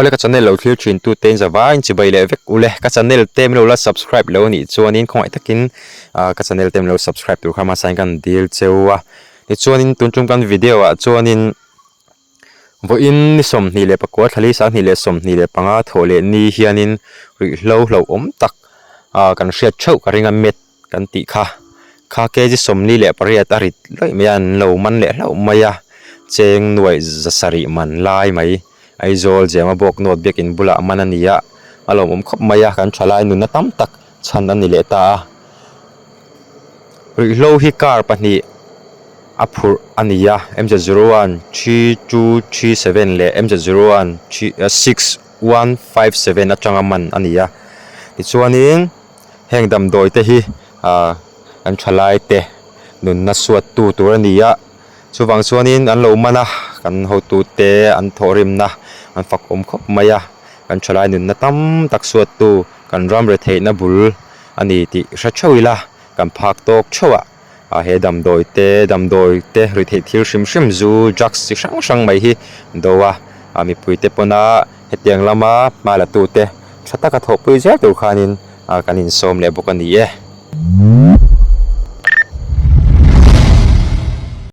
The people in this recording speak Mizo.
Awle ka channel lo thlir thin tu te in zavaiin chibai leh vek ule ka channel te min lo la subscribe lo anih chuanin khawngaih takin ah ka channel te min lo subscribe tur kha hmasa in kan dil cheu a tichuanin tun tum kan video ah chuanin vawiin ni 24 thlali 2025 thawh leh ni hianin ruihhlo hlauhawm tak ah kan hriat theuh ka ring a met kan tih kha kha kg 48 a rit luaih mai a an lo man leh hlauh mai a cheng nuaih zasarih man lai mai Aizawl Zema bawk note biakin bulah man a ni a a lawmawm khawp mai a kan thalai nunna tam tak chhan a ni leh ta a ruihhlo hi car pahnih a phurh a ni a M Z zero one three two three seven leh M Z zero one three six one five seven atanga man a ni a tichuanin heng damdawi te hi ah kan thalai te nunna suat tu tur a ni a. Chuvang chuanin an lo man a, kan hotute an thawhrimna an fak awm khawp mai a, kan thalai nunna tam tak suattu kan ram retheihna bul a ni tih hre theuh ila, kan phak tawk theuh a, ah he damdawi te damdawi te ruihtheih thil hrim hrim zu drugs chi hrang hrang mai hi do a, ah mipuite pawna hetiang lama hma la tute tha taka thawhpui zel tur khanin ah kan insawm leh bawk a ni e.